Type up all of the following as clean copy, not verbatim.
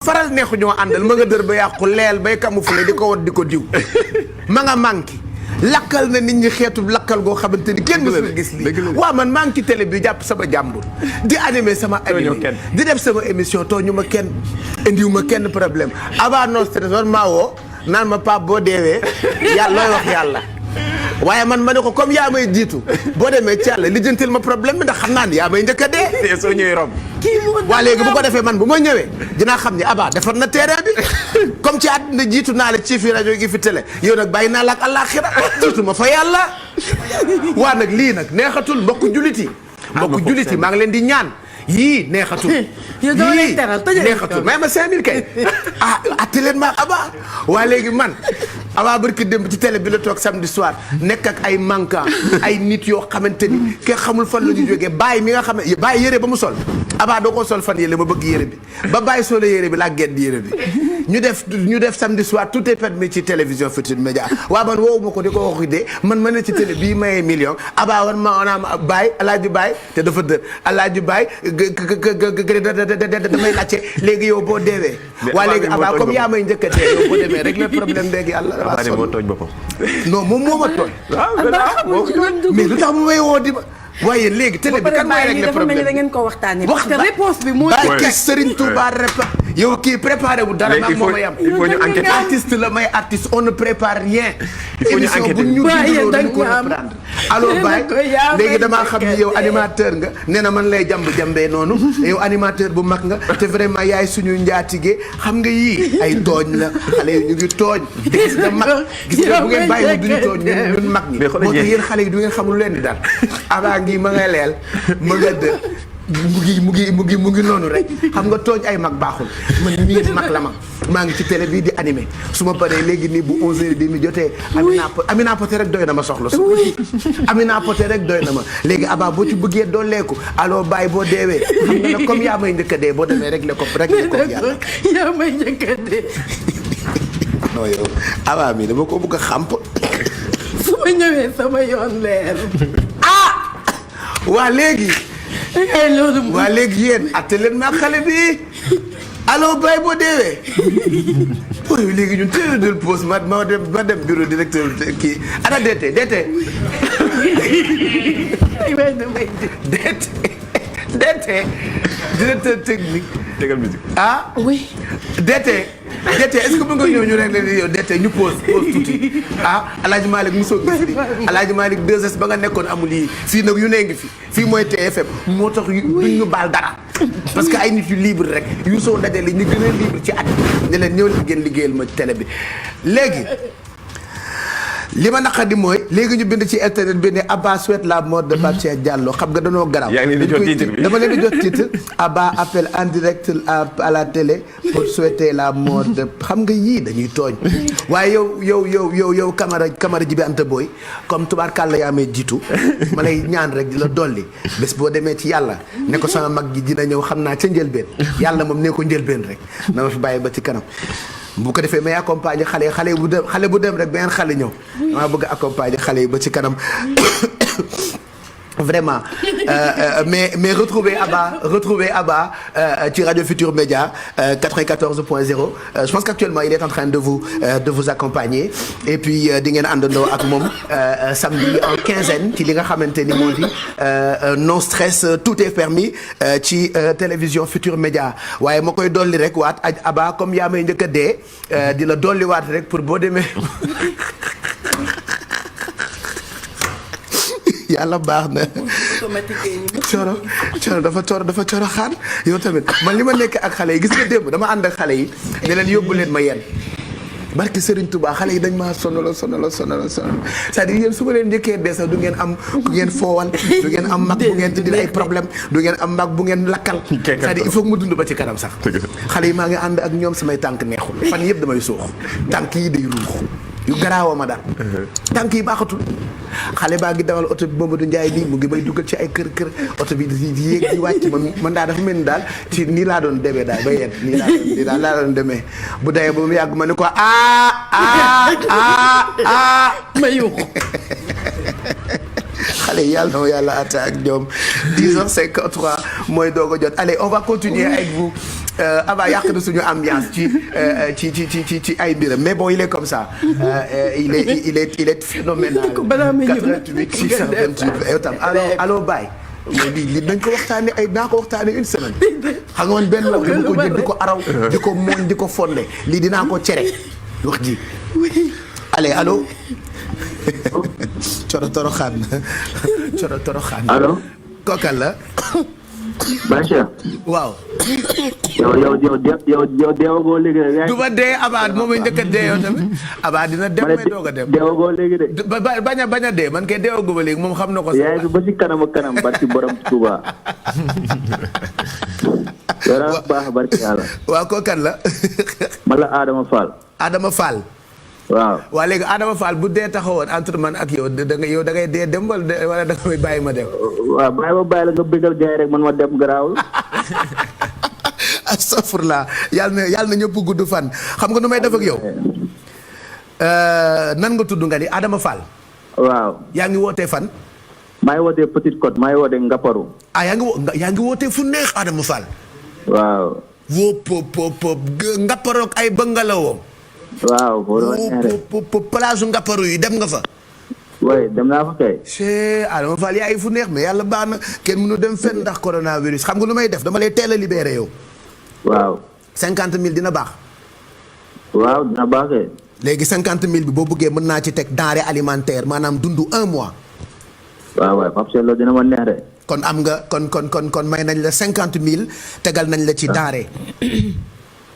faral neexu ñoo àndal ma nga dër ba yàqu leel bay camoufler di ko wot di ko diw ma nga manqué lakkal na nit ñi xeetu lakkal goo xamante ni kenn mësul gis lii waaw man maa ngi ci télé bi jàpp sama jàmbur di animé sama animé di def sama émission too ñu ma kenn indiwu ma kenn problème avant non stress war maa woo naan ma Pape boo deewee yàlla looy wax yàlla waaye man ma ne ko comme yaa may jiitu boo demee ci yàlla lijjantil ma problème bi ndax xam naa ni yaa may njëkk a dee soo ñëwee romb waa léegi bu ko defee man bu ma ñëwee dinaa xam ni Aba defar na terrain bi comme ci àddina jiitu naa la ci fi rajo gi fi télé yow nag bàyyi naa la ak àllaaxira jiitu ma fa yàlla waa nag lii nag neexatul mbokku jullit yi mbokku jullit yi maa ngi leen di ñaan yii neexatul yow doo leen teral neexatul may ma 5000 kay atte leen ma Aba waa léegi man Aba barki démb ci télé bi la toog samedi soir nekk ak ay manquant ay nit yoo xamante ni kenn xamul fan la ñu jógee bàyyi mi nga xam ne bàyyi yére ba mu sol Aba doo ko sol fan yële ma bëgg yére bi ba bàyyi solo yére bi laa gedd yére bi ñu def samedi soir tout est permis ci télévision Futurs Médias waaw man woowu ma ko di ko waxi de man ma ne ci télé bii mayee million Aba wan ma onaam Baye Alaaji Baye te dafa dër Alaaji Baye damay laajte léegi yow boo deewee waa léegi Aba comme yaa may njëkk a dee yow boo demee rek le problème léegi yàlla Aba moo tooñ boppam non moom moo ma tooñ mais lu tax mu may woo di ma waaye léegi télé bi kan mooy régler problème da ngeen ko waxtaanee parce que réponse bi moo barke Serigne Touba yow kii préparé bu dara maag moo ma yam il faut ñu enquêter artiste la may artiste on ne prépare rien il faut ñu enquêter bu ñu dundaloo duñ ko reprendre alors Baye léegi damaa xam ni yow animateur nga nee na man lay jambee noonu yow animateur bu mag nga te vraiment yaay suñu njaatige xam nga yii ay tooñ la xale yi ñu ngi tooñ te gis nga mag gis nga bu ngeen bàyyi duñu tooñ ñun mag ñi moo tax yéen xale yi du ngeen xam lu leen di daal Aba ngi ma ngay leel ma nga dë mu ngi noonu rek xam nga tooñ ay mag baaxul man mii mag la maa ngi ci télé bii di animé su ma paree léegi nii bu 11h30 jotee Amina Poté rek doy na ma soxla su Amina Poté rek doy na ma léegi Aba boo ci bëggee dooleeku alors Baye boo deewee xam nga nag comme yaa may njëkk a dee boo demee rek ko yàlla yaa may njëkk a dee non yow Aba mi dama ko bëgg a xàmp su ma ñëwee sama yoon leer waa léegi waa léegi yéen atte leen ma xale bi allo Baye boo deewee booy léegi ñun teel a jël pause ma dem bureau directeur kii ana DT directeur technique. tegal musique. oui. DT est-ce que mën nga ñëw ñu rek leen yow DT ñu pause tuuti El Hadj Malick mosoo gis li El Hadj Malick 2S ba nga nekkoon amul yi fii nag yu nee ngi fii mooy TFM moo tax duñ ñu baal dara parce que ay nit yu libre rek yu soo dajale ñu gën a libre ci at ne leen ñëw leen ngeen liggéeyal ma télé bi léegi li ma naqadi mooy léegi ñu bind ci internet bi ne Abba souhaite la mort de Pape Cheikh Diallo xam nga dañoo garaaw. yaa ngi leen di jot titre bi dama leen di jot titre Abba appelle en direct à la télé pour souhaiter la mort de xam nga yii dañuy tooñ waaye yow Camara ji bi Anta Boy comme tubaarkàlla yaa may jiitu ma lay ñaan rek di la dolli bés boo demee ci yàlla ne ko sama mag ji dina ñëw xam naa ca njëlbeen yàlla moom ne ko njëlbeen rek na ma fi bàyyi ba ci kanam. bu ko defee may accompagner xale bu dem rek beneen xale ñëw maa bëgg accompagner xale yi ba ci kanam vraiment mais retrouver Abba ci Radio Futurs Médias 94.0 je pense qu'actuellement il est en train de vous accompagner et puis di ngeen àndandoo ak moom samedi en quinzaine ci li nga xamante ni moo di non stress tout est permis ci télévision Futurs Médias waaye ma koy dolli rek waat Abba comme yaa may njëkk a dee di la dolli waat rek pour boo demee yàlla baax na coro dafa coro xaan yow tamit man li ma nekk ak xale yi gis nga démb dama ànd ak xale yi ne leen yóbbu leen ma yenn barke Serigne Touba xale yi dañ maa sonal c'est-à-dire yéen su ma leen njëkkee dee sax du ngeen am ku ngeen foowal du ngeen am mag bu ngeen indil ay problème du ngeen am mag bu ngeen lakkal c'est-à-dire il faut que mu dund ba ci kanam sax xale yi maa ngi ànd ak ñoom samay tànk neexul fan yëpp damay suux tànk yi day ruux yu garaawoo ma daal tànk yi baaxatul xale baa ngi dawal oto bi Mamadou Ndiaye nii mu ngi may dugal ci ay kër oto bi di yéeg di wàcc man daal dafa mel ni daal ci nii laa doon demee daal ba yéen nii laa doon demee bu dayee ba mu yàgg ma ne ko ma yuuxu xale yi yàlla na yàlla àtte ak ñoom 10h53 mooy doog a jot allez on va continuer avec vous Aba yàq na suñu ambiance ci ay mbiram mais bon il est comme ça il est phénoménal. 88 628 yow tam allo Baye. mais lii dañ ko waxtaanee naa ko waxtaanee une semaine. xam nga man benn la dama ko jël di ko araw di ko mooñ di ko fonde lii dinaa ko cere wax ji. allez allo. coro toro xaan coro toro xaan. allo. kookal la. Bachir. waaw. yow deewagoo léegi de. du ma dee Aba moom mooy njëkk a dee yow tamit. Aba dina dem mais doog a dem. deewagoo léegi de. bañ a dee man kay deewagoo ba léegi moom xam na ko. yaay bi ba si kanam ak kanam barki borom Touba. yow baax barki yàlla. waaw kooku kan la. man la Adama Fall. Adama Fall. waaw. waa léegi Adama Fall bu dee taxawoon entre man ak yow da ngay dee dem wala da nga bàyyi ma dem. waaw bàyyi la nga bëggal gars yi rek man ma dem garaawul. astafurlah yàlla na ñëpp gudd fan xam nga nu may def ak yow. nan nga tudd nga ni Adama Fall. waaw. yaa ngi wootee fan. maa ngi wootee Petite Côte maa ngi wootee Ngaparu. ah yaa ngi wootee fu neex Adama Fall. waaw. woo pop Ngaparoog ay bëngalawoo. waaw boo doon neexee. palaasu Ngaparu yi dem nga fa. oui dem naa fa kay. c'est Adama Fall yaa ngi fu neex mais yàlla baax na kenn mënu dem fenn ndax coronavirus xam nga lu may def dama lay teel a libéré yow. waaw. 50 000 dina baax. waaw dina baaxee. léegi 50 000 bi boo bëggee mën naa ci teg denrée alimentaire maanaam dundu 1 mois. waaw waaw Pape Cheikh loolu dina ma neex de. kon am nga kon may nañ la 50 000 tegal nañ la ci denrée.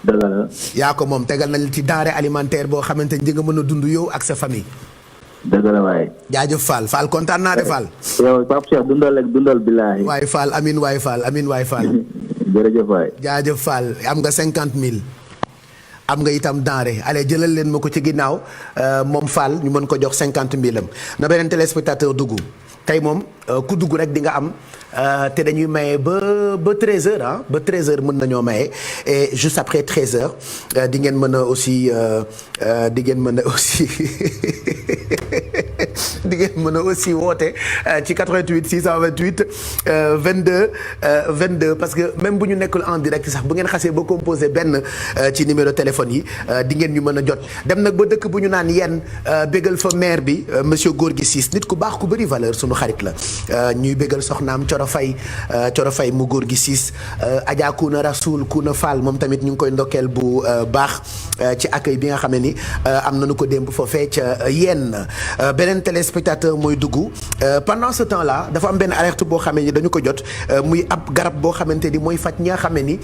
dëgg la. yaa ko moom tegal nañ la ci denrée alimentaire boo xamante ni di nga mën a dund yow ak sa famille. dëgg la waaye. jaajëf Fall kontaan naa de Fall. yow Pape Cheikh dundal rek dundal billaahi. waay Fall amin waay Fall. jërëjëf waay. jaajëf Fall am nga 50 000. am nga itam denrée allez jëlal leen ma ko ci ginnaaw moom Fall ñu mën ko jox 50 000 am na beneen téléspectateur dugg tey moom ku dugg rek di nga am te dañuy maye ba 13h ba 13h mën nañoo maye et juste après 13h di ngeen mën a aussi di ngeen mën a aussi woote ci 88 628 22 parce que même bu ñu nekkul en direct sax bu ngeen xasee ba composé benn ci numéro téléphone yi di ngeen ñu mën a jot dem nag ba dëkk bu ñu naan yenn bégal fa maire bi monsieur Gorgui Ciss nit ku baax ku bëri valeur sunu xarit la ñuy bégal soxnaam Coro Faye mu Gorgui Ciss Adja Kuna Rasoul Kuna Fall moom tamit ñu ngi koy ndokkeel bu baax ci accueil bi nga xam ne ni am nañu ko démb foofee ca yenn beneen téléspectateur mooy dugg pendant ce temps là dafa am benn alerte boo xamee ni dañu ko jot muy ab garab boo xamante ni mooy faj ñi nga xamee ni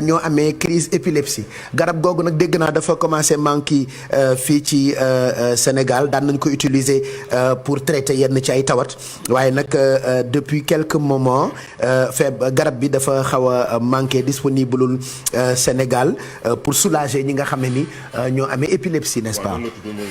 ñoo amee crise épilepsie garab googu nag dégg naa dafa commencé manqué fii ci Sénégal daan nañ ko utiliser pour traiter yenn ci ay tawat waaye nag depuis quelques moments garab bi dafa xaw a manqué disponible Sénégal pour soulager ñi nga xam ne ni ñoo amee épilepsie n'est-ce pas